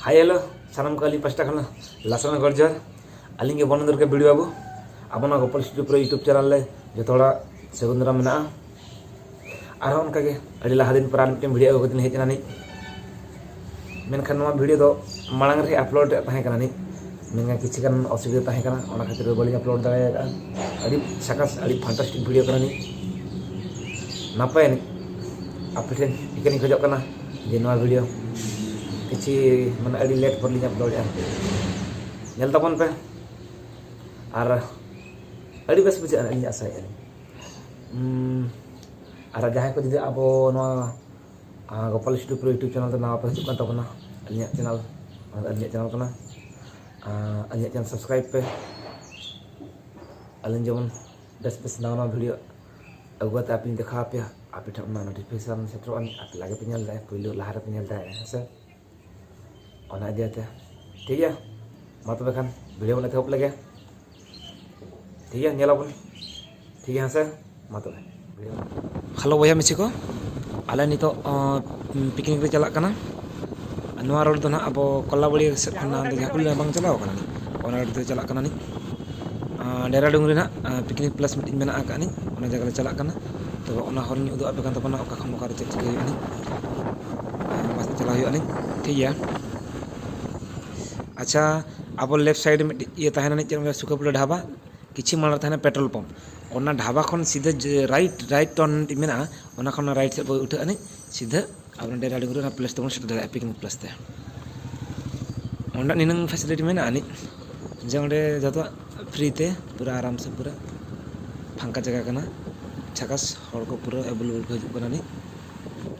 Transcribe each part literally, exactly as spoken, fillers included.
Hi hello, ᱥᱟᱱᱟᱢ ᱠᱚ ᱟᱹᱞᱤᱧ ᱯᱟᱥᱴᱟ ᱠᱷᱚᱱ ᱞᱟᱥᱟᱱ ᱜᱚᱲ ᱡᱚᱦᱟᱨ᱾ ᱟᱹᱞᱤᱧ ᱜᱮ ᱵᱚᱱᱚᱱᱫᱚᱨ ᱜᱮ ᱵᱤᱰᱤ ᱵᱟᱹᱵᱩ᱾ ᱟᱵᱚ ᱱᱚᱣᱟ ᱜᱳᱯᱟᱞ ᱥᱴᱩᱰᱤᱭᱳ ᱯᱨᱳ YouTube ᱪᱮᱱᱮᱞ ᱨᱮ ᱡᱚᱛᱚ ᱦᱚᱲᱟᱜ ᱥᱟᱹᱜᱩᱱ ᱫᱟᱨᱟᱢ ᱢᱮᱱᱟᱜᱼᱟ᱾ ᱟᱨᱦᱚᱸ ᱚᱱᱠᱟᱜᱮ ᱟᱹᱰᱤ ᱞᱟᱦᱟ ᱫᱤᱱ ᱯᱚᱨ ᱟᱨ ᱢᱤᱫᱴᱮᱱ ᱵᱷᱤᱰᱤᱭᱳ ᱟᱹᱜᱩ ᱠᱟᱛᱮ ᱞᱤᱧ ᱦᱮᱡ ᱮᱱᱟ ᱱᱤᱡ᱾ ᱢᱮᱱᱠᱷᱟᱱ ᱱᱚᱣᱟ ᱵᱷᱤᱰᱤᱭᱳ ᱫᱚ ᱢᱟᱲᱟᱝ ᱨᱮ ᱟᱯᱞᱳᱰ ᱨᱮᱭᱟᱜ ᱛᱟᱦᱮᱸ ᱠᱟᱱᱟ ᱱᱤᱡ, ᱢᱮᱱᱠᱷᱟᱱ ᱠᱤᱪᱷᱩ ᱜᱟᱱ ᱚᱥᱩᱵᱤᱫᱷᱟ ᱛᱟᱦᱮᱸ ᱠᱟᱱᱟ, ᱚᱱᱟ ᱠᱷᱟᱹᱛᱤᱨ ᱵᱟᱹᱞᱤᱧ ᱟᱯᱞᱳᱰ ᱫᱟᱲᱮ ᱟᱠᱟᱫᱼᱟ᱾ ᱟᱹᱰᱤ ᱥᱟᱠᱟᱥ, ᱟᱹᱰᱤ ᱯᱷᱟᱱᱴᱟᱥᱴᱤᱠ ᱵᱷᱤᱰᱤᱭᱳ ᱠᱟᱱᱟ ᱱᱤᱡ᱾ ᱱᱟᱯᱟᱭ ᱱᱤᱡ᱾ ᱟᱯᱮ ᱴᱷᱮᱱ ᱤᱠᱟᱹᱧ ᱠᱷᱚᱡᱚᱜ ᱠᱟᱱᱟ ᱡᱮ ᱱᱚᱣᱟ ᱵᱷᱤᱰᱤᱭᱳ ᱠᱤᱪᱷᱩ ᱢᱟᱱᱮ ᱟᱹᱰᱤ ᱞᱮᱴ ᱯᱚᱨ ᱞᱤᱧ ᱟᱯᱞᱳᱰᱮᱜᱼᱟ᱾ ᱧᱮᱞ ᱛᱟᱵᱚᱱ ᱯᱮ᱾ ᱟᱨ ᱟᱹᱰᱤ ᱵᱮᱥ ᱵᱩᱡᱷᱟᱹᱜᱼᱟ ᱟᱹᱞᱤᱧ ᱟᱥᱟᱭᱮᱫᱼᱟ ᱞᱤᱧ᱾ ᱩᱢ, ᱟᱨ ᱡᱟᱦᱟᱸᱭ ᱠᱚ ᱡᱩᱫᱤ ᱟᱵᱚ ᱱᱚᱣᱟ, ᱟ, ᱜᱳᱯᱟᱞ ᱥᱴᱩᱰᱤᱭᱳ ᱯᱨᱳ YouTube ᱪᱮᱱᱮᱞ ᱨᱮ ᱱᱟᱣᱟ ᱯᱮ ᱦᱤᱡᱩᱜ ᱠᱟᱱ ᱛᱟᱵᱚᱱᱟ, ᱟᱹᱞᱤᱧᱟᱜ ᱪᱮᱱᱮᱞ, ᱚᱱᱟ ᱫᱚ ᱟᱹᱞᱤᱧᱟᱜ ᱪᱮᱱᱮᱞ ᱠᱟᱱᱟ᱾ ᱟ, ᱟᱹᱞᱤᱧᱟᱜ ᱪᱮᱱᱮᱞ ᱥᱟᱵᱥᱠᱨᱟᱭᱤᱵᱽ ᱯᱮ᱾ ᱟᱹᱞᱤᱧ ᱡᱮᱢᱚᱱ ᱵᱮᱥ ᱵᱮᱥ ᱱᱟᱣᱟ ᱱᱟᱣᱟ ᱵᱷᱤᱰᱤᱭᱳ ᱟᱹᱜᱩ ᱠᱟᱛᱮ ᱟᱯᱮ ᱞᱤᱧ ᱫᱮᱠᱷᱟᱣ ᱟᱯᱮᱭᱟ, ᱟᱯᱮ ᱴᱷᱮᱱ ᱚᱱᱟ ᱱᱳᱴᱤᱯᱷᱤᱠᱮᱥᱚᱱ ᱥᱮᱴᱮᱨᱚᱜᱼᱟ, ᱟᱯᱮ ᱞᱟᱜᱮ ᱯᱮ ᱧᱮᱞ ᱫᱟᱲᱮᱭᱟᱜᱼᱟ, ᱯᱳᱭᱞᱳ ᱞᱟᱦᱟ ᱨᱮᱯᱮ ᱧᱮᱞ ᱫᱟᱲᱮᱭᱟᱜᱼᱟ, ᱦᱮᱸ ᱥᱮ? ᱚᱱᱟ ᱤᱫᱤ ᱠᱟᱛᱮ, ᱴᱷᱤᱠ ᱜᱮᱭᱟ, ᱢᱟ ᱛᱚᱵᱮ ᱠᱷᱟᱱ ᱵᱷᱤᱰᱤᱭᱳ ᱵᱚᱱ ᱮᱛᱚᱦᱚᱵ ᱞᱮᱜᱮ᱾ ᱴᱷᱤᱠ ᱜᱮᱭᱟ, ᱧᱮᱞ ᱟᱵᱚᱱ, ᱴᱷᱤᱠ ᱜᱮᱭᱟ, ᱦᱮᱸ ᱥᱮ? ᱢᱟ ᱛᱚᱵᱮ, ᱵᱷᱤᱰᱤᱭᱳ᱾ ᱦᱮᱞᱳ ᱵᱚᱭᱦᱟ ᱢᱤᱥᱤ ᱠᱚ, ᱟᱞᱮ ᱱᱤᱛᱚᱜ, ᱟᱸ, ᱯᱤᱠᱱᱤᱠ ᱞᱮ ᱪᱟᱞᱟᱜ ᱠᱟᱱᱟ᱾ ᱱᱚᱣᱟ ᱨᱳᱰ ᱫᱚ ᱱᱟᱦᱟᱜ ᱟᱵᱚ ᱠᱚᱞᱟᱵᱟᱲᱤ ᱥᱮᱫ ᱠᱷᱚᱱ ᱱᱟᱦᱟᱜ ᱡᱟᱦᱟᱸ ᱠᱩᱞᱤ ᱵᱟᱝ ᱪᱟᱞᱟᱣ ᱠᱟᱱᱟ, ᱚᱱᱟ ᱨᱳᱰ ᱛᱮ ᱪᱟᱞᱟᱜ ᱠᱟᱱᱟ ᱱᱤᱡ᱾ ᱟᱸ, ᱰᱮᱨᱟ ᱰᱩᱝᱨᱤ ᱱᱟᱦᱟᱜ, ᱟᱸ, ᱯᱤᱠᱱᱤᱠ ᱯᱞᱮᱥ ᱢᱤᱫᱴᱤᱡ ᱢᱮᱱᱟᱜ ᱟᱠᱟᱫ ᱱᱤᱡ, ᱚᱱᱟ ᱡᱟᱭᱜᱟ ᱞᱮ ᱪᱟᱞᱟᱜ ᱠᱟᱱᱟ᱾ ᱛᱚᱵᱮ ᱚᱱᱟ ᱦᱚᱨᱤᱧ ᱩᱫᱩᱜ ᱟᱯᱮ ᱠᱟᱱ ᱛᱟᱵᱚᱱᱟ, ᱚᱠᱟ ᱠᱷᱚᱱ ᱚᱠᱟᱨᱮ ᱪᱮᱫ ᱪᱤᱠᱟᱹ ᱦᱩᱭᱩᱜᱼᱟ ᱱᱤᱡ᱾ ᱟᱸ, ᱵᱟᱥ ᱛᱮ ᱪᱟᱞᱟᱣ ᱦᱩᱭᱩᱜᱼᱟ ᱱᱤᱡ, ᱴᱷᱤᱠ ᱜᱮᱭᱟ᱾ ᱟᱪᱪᱷᱟ, ᱟᱵᱚ ᱞᱮᱯᱷᱴ ᱥᱟᱭᱤᱰ ᱨᱮ ᱢᱤᱫᱴᱤᱡ ᱤᱭᱟᱹ ᱛᱟᱦᱮᱱᱟ ᱱᱤᱡ, ᱪᱮᱫ ᱠᱚ ᱢᱮᱛᱟᱜᱼᱟ, ᱥᱩᱠᱷᱟᱹᱯᱩᱞᱟ ᱰᱷᱟᱵᱟ᱾ ᱠᱤᱪᱷᱩ ᱢᱟᱲᱟᱝ ᱨᱮ ᱛᱟᱦᱮᱱᱟ ᱯᱮᱴᱨᱳᱞ ᱯᱟᱢᱯ᱾ ᱚᱱᱟ ᱰᱷᱟᱵᱟ ᱠᱷᱚᱱ ᱥᱤᱫᱷᱟᱹ ᱡᱮ ᱨᱟᱭᱤᱴ, ᱨᱟᱭᱤᱴ ᱴᱟᱨᱱ ᱢᱤᱫᱴᱤᱡ ᱢᱮᱱᱟᱜᱼᱟ, ᱚᱱᱟ ᱠᱷᱚᱱ ᱨᱟᱭᱤᱴ ᱥᱮᱫ ᱵᱚᱱ ᱩᱴᱷᱟᱹᱜᱼᱟ ᱱᱤᱡ, ᱥᱤᱫᱷᱟᱹ ᱟᱵᱚ ᱰᱮᱨᱟ ᱰᱩᱝᱨᱤ ᱚᱱᱟ ᱯᱞᱮᱥ ᱛᱮᱵᱚᱱ ᱥᱮᱴᱮᱨ ᱫᱟᱲᱮᱭᱟᱜᱼᱟ, ᱯᱤᱠᱱᱤᱠ ᱯᱞᱮᱥ ᱛᱮ᱾ ᱚᱸᱰᱮ ᱱᱤᱱᱟᱹᱝ ᱯᱷᱮᱥᱤᱞᱤᱴᱤ ᱢᱮᱱᱟᱜᱼᱟ ᱱᱤᱡ, ᱡᱮ ᱚᱸᱰᱮ ᱡᱚᱛᱚᱣᱟᱜ ᱯᱷᱨᱤ ᱛᱮ, ᱯᱩᱨᱟᱹ ᱟᱨᱟᱢ ᱥᱮ ᱯᱩᱨᱟᱹ ᱯᱷᱟᱸᱠᱟ ᱡᱟᱭᱜᱟ ᱠᱟᱱᱟ᱾ ᱡᱷᱟᱠᱟᱥ, ᱦᱚᱲ ᱠᱚ ᱯᱩᱨᱟᱹ ᱮᱵᱮᱞᱮᱵᱮᱞ ᱠᱚ ᱦᱤᱡᱩᱜ ᱠᱟᱱᱟ ᱱᱤᱡ᱾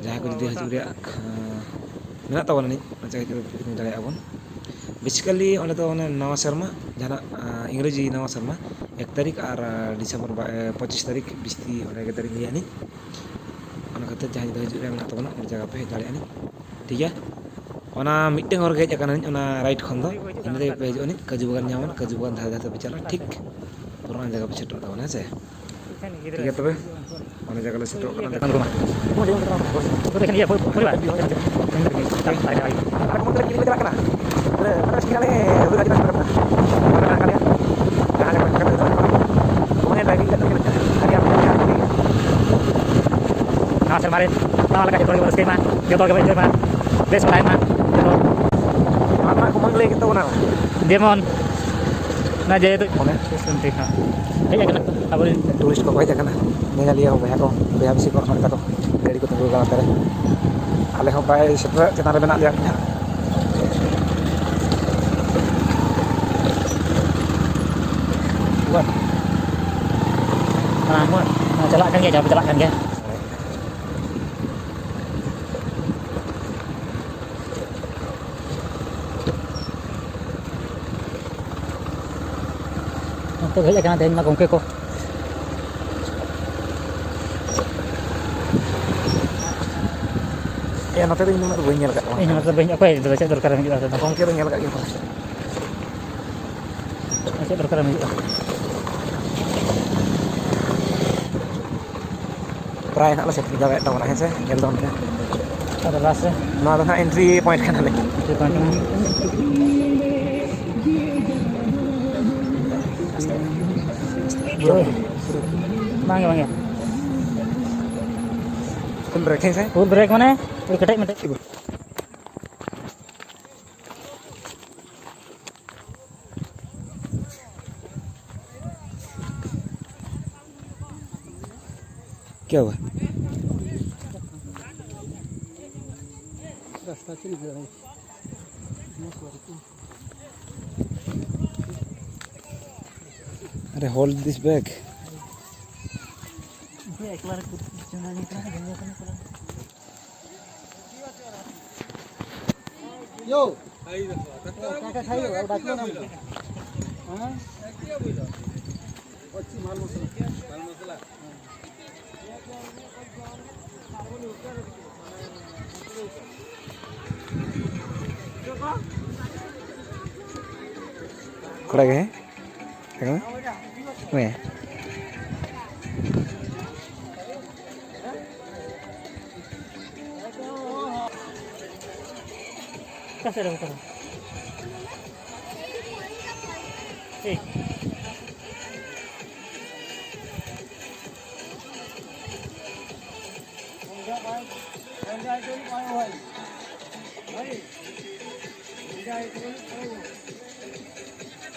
ᱡᱟᱦᱟᱸᱭ ᱠᱚ ᱡᱩᱫᱤ ᱦᱤᱡᱩᱜ ᱨᱮᱭᱟᱜ, ᱟᱸ, ᱢᱮᱱᱟᱜ ᱛᱟᱵᱚᱱᱟ ᱱᱤᱡ, ᱚᱱᱟ ᱡᱟᱭᱜᱟ ᱠᱚᱨᱮ ᱯᱤᱠᱱᱤᱠ ᱫᱟᱲᱮᱭᱟᱜᱼᱟ ᱵᱚᱱ᱾ ᱵᱮᱥᱤᱠᱟᱞᱤ ᱚᱸᱰᱮ ᱫᱚ ᱚᱱᱮ ᱱᱟᱣᱟ ᱥᱮᱨᱢᱟ, ᱡᱟᱦᱟᱸᱱᱟᱜ, ᱟᱸ, ᱤᱝᱨᱮᱡᱤ ᱱᱟᱣᱟ ᱥᱮᱨᱢᱟ, ᱮᱠ ᱛᱟᱹᱨᱤᱠᱷ ᱟᱨ, ᱟᱸ, ᱰᱤᱥᱮᱢᱵᱚᱨ ᱵᱟ-, ᱮ, ᱯᱚᱸᱪᱤᱥ ᱛᱟᱹᱨᱤᱠᱷ, ᱵᱤᱥᱛᱤ ᱚᱸᱰᱮ ᱜᱮ ᱛᱟᱹᱨᱤᱠᱷ ᱞᱟᱹᱭᱟ ᱱᱤᱡ᱾ ᱚᱱᱟ ᱠᱷᱟᱹᱛᱤᱨ ᱡᱟᱦᱟᱸᱭ ᱡᱩᱫᱤ ᱦᱤᱡᱩᱜ ᱨᱮᱭᱟᱜ ᱢᱮᱱᱟᱜ ᱛᱟᱵᱚᱱᱟ, ᱚᱸᱰᱮ ᱡᱟᱭᱜᱟ ᱯᱮ ᱦᱮᱡ ᱫᱟᱲᱮᱭᱟᱜᱼᱟ ᱱᱤᱡ, ᱴᱷᱤᱠ ᱜᱮᱭᱟ᱾ ᱚᱱᱟ ᱢᱤᱫᱴᱮᱱ ᱦᱚᱨ ᱜᱮ ᱦᱮᱡ ᱟᱠᱟᱱᱟ ᱱᱤᱡ, ᱚᱱᱟ ᱨᱟᱭᱤᱴ ᱠᱷᱚᱱ ᱫᱚ, ᱤᱱᱟᱹ ᱛᱮᱜᱮ ᱯᱮ ᱦᱤᱡᱩᱜᱼᱟ ᱱᱤᱡ, ᱠᱟᱹᱡᱩ ᱵᱟᱜᱟᱱ ᱧᱟᱢᱟ, ᱠᱟᱹᱡᱩ ᱵᱟᱜᱟᱱ ᱫᱷᱟᱨᱮ ᱫᱷᱟᱨᱮ ᱛᱮᱯᱮ ᱪᱟᱞᱟᱜᱼᱟ, ᱴᱷᱤᱠ ᱯᱩᱨᱟᱹ ᱚᱱᱟ ᱡᱟᱭᱜᱟ ᱯᱮ ᱥᱮᱴᱮᱨᱚᱜ ᱛᱟᱵᱚᱱᱟ, ᱦᱮᱸ ᱥᱮ? ᱴᱷᱤᱠ ᱜᱮᱭᱟ, ᱛᱚᱵᱮ ᱚᱱᱟ ᱡᱟᱭᱜᱟ ᱞᱮ ᱥᱮᱴᱮᱨᱚᱜ ᱠᱟᱱᱟ᱾ ᱟᱨ ᱠᱚᱢᱚᱞ ᱛᱟᱹᱨᱤ ᱠᱤᱨᱤᱧ ᱞᱮ ᱪᱟᱞᱟᱜ ᱠᱟᱱᱟ᱾ ᱱᱚᱣᱟ ᱞᱮᱠᱟ ᱡᱚᱛᱚ ᱦᱚᱲ ᱜᱮᱵᱚᱱ ᱨᱟᱹᱥᱠᱟᱹᱭ ᱢᱟ, ᱡᱚᱛᱚ ᱜᱮᱵᱚᱱ enjoy ᱢᱟ, ᱵᱮᱥ ᱵᱟᱲᱟᱭ ᱢᱟ ᱡᱚᱛᱚ᱾ ᱱᱚᱣᱟ ᱨᱮᱱᱟᱜ ᱠᱚ ᱵᱟᱝ ᱞᱟᱹᱭ ᱠᱮᱫ ᱛᱟᱵᱚᱱᱟ᱾ ᱡᱮᱢᱚᱱ ᱚᱱᱟ ᱡᱮ ᱢᱚᱱᱮ᱾ ᱦᱮᱡ ᱟᱠᱟᱱᱟ ᱠᱚ ᱟᱵᱚᱨᱮᱱ᱾ Tourist ᱠᱚᱠᱚ ᱦᱮᱡ ᱟᱠᱟᱱᱟ, ᱧᱮᱧᱮᱞᱤᱭᱟᱹ ᱦᱚᱸ ᱵᱚᱭᱦᱟ ᱠᱚ, ᱵᱚᱭᱦᱟ ᱢᱤᱥᱤ ᱠᱚ ᱱᱚᱰᱮ ᱛᱟᱠᱚ ᱜᱟᱹᱰᱤ ᱠᱚ ᱛᱤᱸᱜᱩ ᱟᱠᱟᱱᱟ ᱱᱚᱛᱮ ᱨᱮ᱾ ᱟᱞᱮ ᱦᱚᱸ ᱯᱨᱟᱭ ᱥᱮᱴᱮᱨᱚᱜ ᱪᱮᱛᱟᱱ ᱨᱮ ᱢᱮᱱᱟᱜ ᱞᱮᱭᱟ ᱱᱟᱦᱟᱜ᱾ ᱦᱮᱸ, ᱦᱮᱸ, ᱪᱟᱞᱟᱜ ᱠᱟᱱ ᱜᱮᱭᱟ, ᱡᱟᱦᱟᱸ ᱪᱟᱞᱟᱜ ᱠᱟᱱ ᱜᱮᱭᱟ᱾ ᱱᱚᱛᱮ ᱠᱚ ᱦᱮᱡ ᱟᱠᱟᱱᱟ ᱛᱮᱦᱮᱧ ᱢᱟ ᱜᱚᱢᱠᱮ ᱠᱚ᱾ ᱮ, ᱱᱚᱛᱮ ᱫᱚ ᱤᱧ ᱩᱱᱟᱹᱜ ᱫᱚ ᱵᱟᱹᱧ ᱧᱮᱞ ᱟᱠᱟᱫ ᱠᱚᱣᱟ᱾ ᱤᱧ ᱦᱚᱸ ᱱᱚᱛᱮ ᱫᱚ ᱵᱟᱹᱧ, ᱚᱠᱚᱭ ᱫᱚ ᱪᱮᱫ ᱫᱚᱨᱠᱟᱨᱮᱢ ᱦᱤᱡᱩᱜᱼᱟ ᱱᱚᱛᱮ ᱫᱚ? ᱜᱚᱢᱠᱮ ᱫᱚ ᱧᱮᱞ ᱟᱠᱟᱫ ᱜᱮᱭᱟ ᱛᱚ᱾ ᱪᱮᱫ ᱫᱚᱨᱠᱟᱨᱮᱢ ᱦᱤᱡᱩᱜᱼᱟ? ᱯᱨᱟᱭ ᱱᱟᱜ ᱞᱮ ᱥᱮᱴᱮᱨ ᱡᱟᱣᱨᱟᱭᱮᱫ ᱛᱟᱵᱚᱱᱟ, ᱦᱮᱸ ᱥᱮ? ᱧᱮᱞ ᱛᱟᱵᱚᱱ ᱯᱮ᱾ ᱟᱫᱚ ᱞᱟᱥ ᱨᱮ ᱱᱚᱣᱟ ᱫᱚ ᱱᱟᱜ entry point ᱠᱟᱱᱟ ᱞᱮ᱾ Entry point ᱠᱟᱱᱟ᱾ ᱵᱟᱝ ᱜᱮ, ᱵᱟᱝ ᱜᱮ᱾ Full brake, ᱦᱮᱸ ᱥᱮ? Full brake ᱢᱟᱱᱮ ᱳᱭ ᱠᱮᱴᱮᱡ ᱢᱮᱴᱮᱡ᱾ क्या हुआ? रास्ता चेंज हो रहा है। अरे, hold this bag। यो। काका खाइयो, अब बाकी ना। हाँ? अच्छी माल मसाला। माल मसाला। ᱠᱚᱲᱟ ᱜᱮ, ᱦᱮᱸ? ᱦᱮᱸ? ᱚᱠᱟ ᱥᱮᱫ ᱨᱮ ᱵᱚᱛᱚᱨ? ᱴᱷᱤᱠ᱾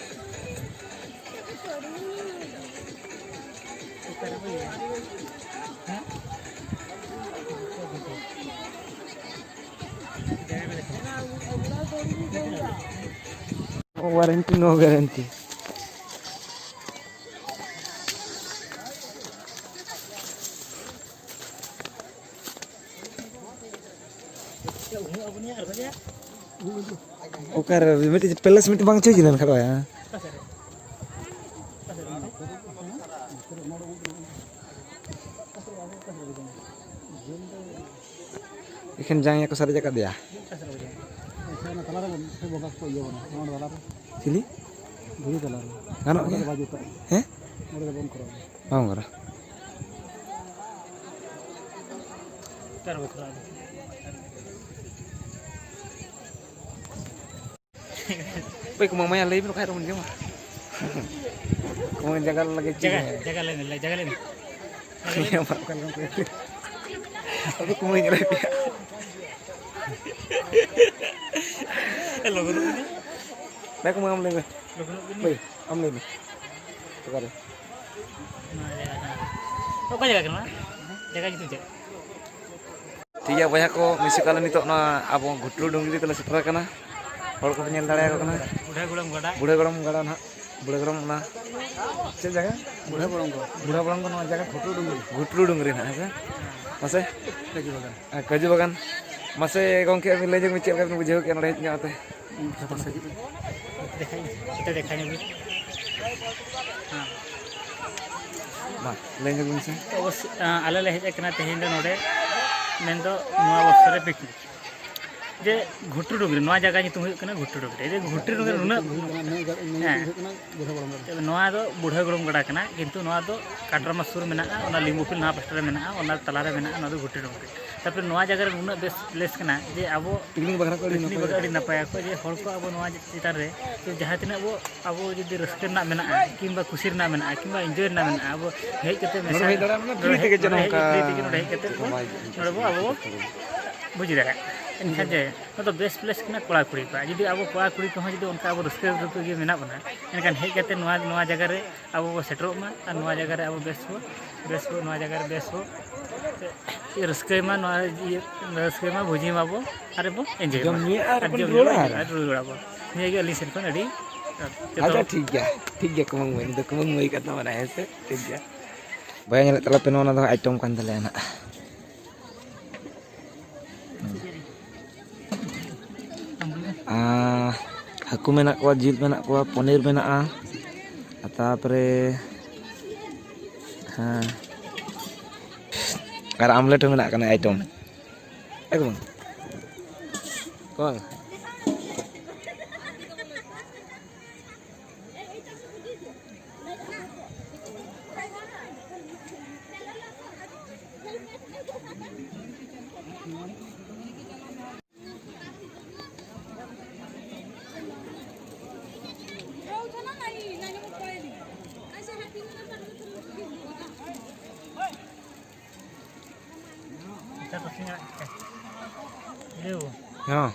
Warranty, no guarantee. ᱚᱠᱟᱨᱮ ᱢᱤᱫᱴᱤᱡ ᱯᱮᱞᱮᱥ ᱢᱤᱫᱴᱤᱡ ᱵᱟᱝ ᱪᱮᱧᱡᱽ ᱞᱮᱱ ᱠᱷᱟᱱ ᱵᱟᱭ, ᱦᱮᱸ? ᱮᱠᱷᱮᱱ ᱡᱟᱝ ᱭᱟ ᱠᱚ ᱥᱟᱨᱮᱡ ᱟᱠᱟᱫᱮᱭᱟ᱾ ᱚᱱᱟ ᱛᱟᱞᱟᱨᱮ ᱵᱚᱱ, ᱥᱮ ᱵᱚᱸᱜᱟ ᱠᱚ ᱤᱭᱟᱹ ᱵᱚᱱᱟ, ᱱᱚᱣᱟ ᱛᱟᱞᱟᱨᱮ᱾ ᱪᱤᱞᱤ? ᱫᱷᱤᱨᱤ ᱛᱟᱞᱟᱨᱮ᱾ ᱜᱟᱱᱚᱜ ᱜᱮᱭᱟ᱾ ᱚᱸᱰᱮ ᱫᱚ ᱵᱟᱭ ᱡᱩᱛᱩᱜᱼᱟ᱾ ᱦᱮᱸ? ᱚᱸᱰᱮ ᱫᱚ ᱵᱟᱵᱚᱱ ᱠᱚᱨᱟᱣᱟ᱾ ᱵᱟᱝ ᱠᱚᱨᱟᱣ᱾ ᱚᱠᱚᱭ ᱠᱚ ᱢᱟᱢᱟᱭᱟ ᱞᱟᱹᱭ ᱵᱮᱱ, ᱵᱟᱠᱷᱟᱡ ᱫᱚᱵᱚᱱ ᱡᱚᱢᱟ᱾ ᱠᱚᱢᱟ ᱡᱟᱭᱜᱟ ᱞᱟᱹᱜᱤᱫ ᱪᱮᱫ ᱡᱟᱭᱜᱟ, ᱦᱚᱸ᱾ ᱡᱟᱭᱜᱟ ᱞᱟᱹᱭ ᱢᱮ, ᱡᱟᱭᱜᱟ ᱞᱟᱹᱭ ᱢᱮ᱾ ᱟᱫᱚ ᱠᱚᱢᱟᱧ ᱧᱮᱞᱮᱫ ᱯᱮᱭᱟ᱾ ᱮ, ᱞᱚᱜᱚᱱᱚᱜ ᱢᱮ᱾ ᱵᱟᱭ ᱠᱚᱢᱟ, ᱟᱢ ᱞᱟᱹᱭ ᱢᱮ᱾ ᱞᱚᱜᱚᱱᱚᱜ ᱵᱤᱱ᱾ ᱦᱳᱭ, ᱟᱢ ᱞᱟᱹᱭ ᱢᱮ᱾ ᱚᱠᱟᱨᱮ? ᱱᱚᱣᱟ ᱡᱟᱭᱜᱟ ᱠᱟᱱᱟ᱾ ᱚᱠᱟ ᱡᱟᱭᱜᱟ ᱠᱟᱱᱟ? ᱡᱟᱭᱜᱟ ᱧᱩᱛᱩᱢ ᱪᱮᱫ? ᱴᱷᱤᱠ ᱜᱮᱭᱟ ᱵᱚᱭᱦᱟ ᱠᱚ, ᱢᱤᱫ ᱥᱮᱫ ᱟᱞᱮ ᱱᱤᱛᱚᱜ ᱱᱚᱣᱟ ᱟᱵᱚ ᱜᱷᱩᱴᱨᱩ ᱰᱩᱝᱨᱤ ᱛᱮᱞᱮ ᱥᱮᱴᱮᱨ ᱟᱠᱟᱱᱟ᱾ ᱦᱚᱲ ᱠᱚᱯᱮ ᱧᱮᱞ ᱫᱟᱲᱮᱭᱟᱠᱚ ᱠᱟᱱᱟ᱾ ᱵᱩᱰᱷᱟᱹ ᱜᱚᱲᱚᱢ ᱜᱟᱰᱟ᱾ ᱵᱩᱰᱷᱟᱹ ᱜᱚᱲᱚᱢ ᱜᱟᱰᱟ ᱱᱟᱦᱟᱜ᱾ ᱵᱩᱰᱷᱟᱹ ᱜᱚᱲᱚᱢ ᱚᱱᱟ ᱪᱮᱫ ᱡᱟᱭᱜᱟ? ᱵᱩᱰᱷᱟᱹ ᱜᱚᱲᱚᱢ ᱜᱟᱰᱟ᱾ ᱵᱩᱰᱷᱟᱹ ᱜᱚᱲᱚᱢ ᱜᱟᱰᱟ ᱱᱚᱣᱟ ᱡᱟᱭᱜᱟ ᱜᱷᱩᱴᱨᱩ ᱰᱩᱝᱨᱤ᱾ ᱜᱷᱩᱴᱨᱩ ᱰᱩᱝᱨᱤ ᱱᱟᱦᱟᱜ, ᱦᱮᱸ ᱥᱮ? ᱢᱟᱥᱮ? ᱠᱟᱹᱡᱩ ᱵᱟᱜᱟᱱ᱾ ᱟᱨ ᱠᱟᱹᱡᱩ ᱵᱟᱜᱟᱱ᱾ ᱢᱟᱥᱮ ᱜᱚᱢᱠᱮ, ᱟᱹᱵᱤᱱ ᱞᱟᱹᱭ ᱧᱚᱜ ᱵᱤᱱ, ᱪᱮᱫ ᱞᱮᱠᱟ ᱵᱤᱱ ᱵᱩᱡᱷᱟᱹᱣ ᱠᱮᱫᱼᱟ ᱱᱚᱰᱮ ᱦᱮᱡ ᱧᱚᱜ ᱠᱟᱛᱮ? ᱡᱚᱛᱚ ᱥᱮᱫ ᱜᱮ᱾ ᱫᱮᱠᱷᱟᱧ, ᱱᱚᱛᱮ ᱫᱮᱠᱷᱟ ᱧᱚᱜ ᱵᱤᱱ᱾ ᱦᱮᱸ᱾ ᱢᱟ, ᱞᱟᱹᱭ ᱧᱚᱜ ᱵᱤᱱ ᱥᱮ᱾ ᱚᱵᱚᱥᱥᱳᱭ, ᱟᱸ, ᱟᱞᱮ ᱞᱮ ᱦᱮᱡ ᱟᱠᱟᱱᱟ ᱛᱮᱦᱮᱧ ᱫᱚ ᱱᱚᱰᱮ, ᱢᱮᱱᱫᱚ ᱱᱚᱣᱟ ᱵᱚᱪᱷᱚᱨ ᱨᱮ picnic᱾ ᱡᱮ ᱜᱷᱩᱴᱨᱩ ᱰᱩᱝᱨᱤ, ᱱᱚᱣᱟ ᱡᱟᱭᱜᱟ ᱧᱩᱛᱩᱢ ᱦᱩᱭᱩᱜ ᱠᱟᱱᱟ ᱜᱷᱩᱴᱨᱩ ᱰᱩᱝᱨᱤ᱾ ᱡᱮ ᱜᱷᱩᱴᱨᱩ ᱰᱩᱝᱨᱤ ᱱᱩᱱᱟᱹᱜ, ᱱᱩᱭ ᱡᱟᱭᱜᱟ ᱨᱮᱱᱟᱜ ᱦᱮᱸ᱾ ᱧᱩᱛᱩᱢ ᱦᱩᱭᱩᱜ ᱠᱟᱱᱟ ᱵᱩᱲᱦᱟᱹ ᱵᱚᱲᱚᱢ ᱜᱟᱰᱟ᱾ ᱱᱚᱣᱟ ᱫᱚ ᱵᱩᱲᱦᱟᱹ ᱜᱚᱲᱚᱢ ᱜᱟᱰᱟ ᱠᱟᱱᱟ, ᱠᱤᱱᱛᱩ ᱱᱚᱣᱟ ᱫᱚ ᱠᱟᱴᱨᱟᱢᱟ ᱥᱩᱨ ᱢᱮᱱᱟᱜᱼᱟ, ᱚᱱᱟ ᱞᱤᱢᱵᱩᱯᱤᱞ ᱱᱚᱣᱟ ᱯᱟᱥᱴᱟ ᱨᱮ ᱢᱮᱱᱟᱜᱼᱟ, ᱚᱱᱟ ᱛᱟᱞᱟᱨᱮ ᱢᱮᱱᱟᱜᱼᱟ, ᱱᱚᱣᱟ ᱫᱚ ᱜᱷᱩᱴᱨᱩ ᱰᱩᱝᱨᱤ᱾ ᱛᱟᱨᱯᱚᱨᱮ ᱱᱚᱣᱟ ᱡᱟᱭᱜᱟ ᱨᱮ ᱱᱩᱱᱟᱹᱜ ᱵᱮᱥ place ᱠᱟᱱᱟ ᱡᱮ ᱟᱵᱚ picnic ᱵᱟᱠᱷᱨᱟ ᱠᱚ ᱟᱹᱰᱤ picnic ᱱᱟᱯᱟᱭᱟ᱾ ᱵᱟᱠᱷᱨᱟ ᱟᱹᱰᱤ ᱱᱟᱯᱟᱭᱟ ᱠᱚ, ᱡᱮ ᱦᱚᱲ ᱠᱚ ᱟᱵᱚ ᱱᱚᱣᱟ ᱪᱮᱛᱟᱱ ᱨᱮ ᱡᱟᱦᱟᱸ ᱛᱤᱱᱟᱹᱜ ᱵᱚ, ᱟᱵᱚ ᱡᱩᱫᱤ ᱨᱟᱹᱥᱠᱟᱹ ᱨᱮᱱᱟᱜ ᱢᱮᱱᱟᱜᱼᱟ, ᱠᱤᱝᱵᱟ ᱠᱩᱥᱤ ᱨᱮᱱᱟᱜ ᱢᱮᱱᱟᱜᱼᱟ, ᱠᱤᱝᱵᱟ enjoy ᱨᱮᱱᱟᱜ ᱢᱮᱱᱟᱜᱼᱟ, ᱟᱵᱚ ᱦᱮᱡ ᱠᱟᱛᱮ ᱱᱚᱰᱮ ᱢᱮᱥᱟ, ᱦᱮᱡ ᱫᱟᱲᱮᱭᱟᱜ ᱢᱟᱱᱮ free ᱱᱚᱰᱮ ᱛᱮᱜᱮ ᱦᱮᱡ, ᱡᱮᱱᱚ ᱱᱚᱰᱮ ᱦᱮᱡ, ᱚᱱᱠᱟ free ᱛᱮᱜᱮ ᱱᱚᱰᱮ ᱦᱮᱡ ᱠᱟᱛᱮ ᱪᱮᱫ ᱵᱚ, ᱦᱚᱸ ᱵᱟᱭ ᱱᱚᱰᱮ ᱵᱚ ᱟᱵᱚ ᱵᱚ ᱵᱩᱡᱽ ᱫᱟᱲᱮᱭᱟᱜ ᱠᱟᱱᱟ᱾ ᱮᱱᱠᱷᱟᱱ ᱡᱮ ᱱᱚᱣᱟ ᱫᱚ ᱵᱮᱥᱴ ᱯᱞᱮᱥ ᱠᱟᱱᱟ ᱠᱚᱲᱟ ᱠᱩᱲᱤ ᱠᱚᱣᱟᱜ᱾ ᱡᱩᱫᱤ ᱟᱵᱚ ᱠᱚᱲᱟ ᱠᱩᱲᱤ ᱠᱚᱦᱚᱸ ᱡᱩᱫᱤ ᱚᱱᱠᱟ ᱟᱵᱚ ᱨᱟᱹᱥᱠᱟᱹ ᱨᱟᱹᱥᱠᱟᱹ ᱜᱮ ᱢᱮᱱᱟᱜ ᱵᱚᱱᱟ, ᱮᱱᱠᱷᱟᱱ ᱦᱮᱡ ᱠᱟᱛᱮ ᱱᱚᱣᱟ, ᱱᱚᱣᱟ ᱡᱟᱭᱜᱟ ᱨᱮ ᱟᱵᱚ ᱵᱚ ᱥᱮᱴᱮᱨᱚᱜ ᱢᱟ ᱟᱨ ᱱᱚᱣᱟ ᱡᱟᱭᱜᱟ ᱨᱮ ᱟᱵᱚ ᱵᱮᱥ ᱵᱚ, ᱵᱮᱥ ᱵᱚ, ᱱᱚᱣᱟ ᱡᱟᱭᱜᱟ ᱨᱮ ᱵᱮᱥ ᱵᱚ ᱨᱟᱹᱥᱠᱟᱹᱭ ᱢᱟ, ᱱᱚᱣᱟ ᱤᱭᱟᱹ, ᱨᱟᱹᱥᱠᱟᱹᱭ ᱢᱟ, ᱵᱷᱩᱡᱤ ᱢᱟᱵᱚ ᱟᱨ ᱵᱚ ᱮᱱᱡᱚᱭ ᱢᱟ᱾ ᱡᱚᱢ ᱧᱩᱭᱟ ᱟᱨ ᱟᱨ ᱵᱚᱱ ᱡᱚᱢ ᱧᱩ ᱨᱩᱣᱟᱹᱲᱟ ᱟᱨ ᱟᱨ ᱨᱩᱣᱟᱹᱲ ᱟᱵᱚ᱾ ᱱᱤᱭᱟᱹ ᱜᱮ ᱟᱹᱞᱤᱧ ᱥᱮᱫ ᱠᱷᱚᱱ ᱟᱹᱰᱤ ᱡᱚᱛᱚ ᱟᱪᱪᱷᱟ, ᱴᱷᱤᱠ ᱜᱮᱭᱟ, ᱴᱷᱤᱠ ᱜᱮᱭᱟ, ᱠᱩᱢᱟᱹᱝ ᱢᱟᱹᱭ, ᱱᱤᱛ ᱫᱚ ᱠᱩᱢᱟᱹᱝ ᱢᱟᱹᱭ ᱠᱟᱛᱷᱟ ᱢᱟᱱᱮ, ᱦᱮᱸ ᱥᱮ? ᱴᱷᱤᱠ ᱜᱮᱭᱟ᱾ ᱵᱚᱭᱦᱟ, ᱧᱮᱞᱮᱫ ᱛᱟᱞᱮ ᱯᱮ, ᱱᱚᱣᱟ ᱫᱚ ᱟᱭᱴᱮᱢ ᱠᱟᱱ ᱛᱟᱞᱮᱭᱟ ᱱᱟᱜ᱾ ᱟᱨ ᱦᱟᱹᱠᱩ ᱢᱮᱱᱟᱜ ᱠᱚᱣᱟ, ᱡᱤᱞ ᱢᱮᱱᱟᱜ ᱠᱚᱣᱟ, ᱯᱚᱱᱤᱨ ᱢᱮᱱᱟᱜᱼᱟ, ᱟᱨ ᱛᱟᱨᱯᱚᱨᱮ, ᱦᱮᱸ, ᱟᱨ ᱟᱢᱞᱮᱴ ᱦᱚᱸ ᱢᱮᱱᱟᱜ ᱠᱟᱱᱟ ᱟᱭᱴᱮᱢ᱾ ᱮᱠᱫᱚᱢ᱾ ᱠᱚ ᱵᱟᱝ? ᱦᱮᱸ᱾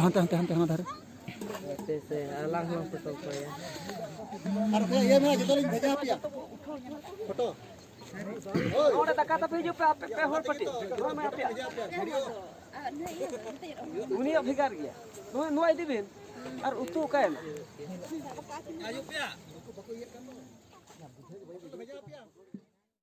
ᱦᱟᱱᱛᱮ, ᱦᱟᱱᱛᱮ, ᱦᱟᱱᱛᱮ, ᱦᱟᱱᱟ ᱫᱷᱟᱨᱮ᱾ ᱦᱟᱯᱮ ᱥᱮ, ᱟᱞᱟᱝ ᱦᱚᱸ ᱯᱷᱳᱴᱳ ᱠᱚᱭᱟ᱾ ᱟᱨ ᱚᱠᱚᱭᱟᱜ ᱤᱭᱟᱹ ᱢᱮᱱᱟᱜᱼᱟ, ᱡᱚᱛᱚ ᱞᱤᱧ ᱵᱷᱮᱡᱟ ᱟᱯᱮᱭᱟ᱾ ᱯᱷᱳᱴᱳ᱾ ᱱᱚᱰᱮ ᱫᱟᱠᱟ ᱛᱟᱯᱮ ᱦᱤᱡᱩᱜ ᱯᱮ, ᱟᱯᱮ ᱯᱮ ᱦᱚᱲ ᱯᱟᱹᱴᱤ᱾ ᱱᱚᱣᱟ ᱢᱮ ᱟᱯᱮᱭᱟᱜ᱾ ᱩᱱᱤᱭᱟᱜ ᱵᱷᱮᱜᱟᱨ ᱜᱮᱭᱟ᱾ ᱱᱚᱣᱟ, ᱱᱚᱣᱟ ᱤᱫᱤ ᱵᱤᱱ᱾ ᱟᱨ ᱩᱛᱩ ᱚᱠᱟᱭᱮᱱᱟ? ᱦᱤᱡᱩᱜ ᱯᱮᱭᱟ᱾ ᱵᱷᱮᱡᱟ ᱟᱯᱮᱭᱟ᱾